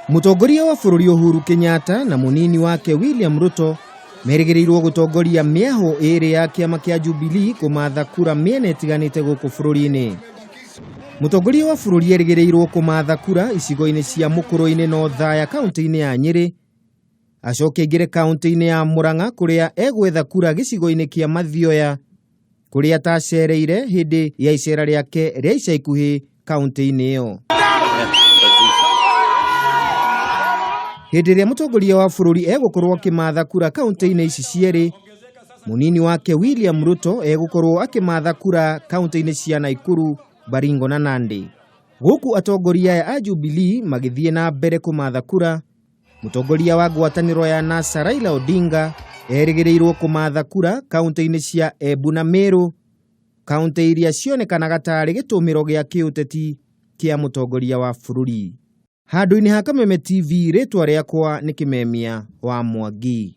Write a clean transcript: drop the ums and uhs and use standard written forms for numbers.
Mũtongoria wa bũrũri Uhuru Kenyatta na mũnini wake William Ruto merĩgĩrĩirwo gũtongoria mĩahũ ĩrĩ ya kĩama kĩa Jubilee kũmatha kura mĩena ĩtiganĩte gũkũ bũrũri-inĩ. Mũtongoria wa bũrũri erĩgĩrĩirwo kũmatha kura icigo-inĩ cia Mũkũrũ-inĩ na Othaya kaunti-inĩ ya Nyĩrĩ, acoke aingĩre kaunti-inĩ ya Murang'a kũrĩa egwetha kura gĩcigo-inĩ kĩa Mathioya kũrĩa atacereire hĩndĩ ya icera rĩake rĩa ica ikuhĩ kaunti-inĩ ĩyo. Hĩndĩ ĩrĩa mũtongoria wa bũrũri egũkorwo akĩmatha kura kaunti-inĩ ici cierĩ, mũnini wake William Ruto egũkorwo akĩmatha kura kaunti-inĩ cia Naikuru, Baringo na Nandi. Gũkũ atongoria aya a Jubilee magĩthiĩ na mbere kũmatha kura, mũtongoria wa ngwatanĩro ya NASA Raila Odinga erĩgĩrĩirwo kũmatha kura kaunti-inĩ cia Embu na Meru, kaunti iria cionekanaga tarĩ gĩtũmĩro gĩa kĩũteti kĩa mũtongoria wa bũrũri. Handũ-inĩ ha Kameme TV, rĩtwa rĩakwa nĩ Kĩmemia wa Mwangi.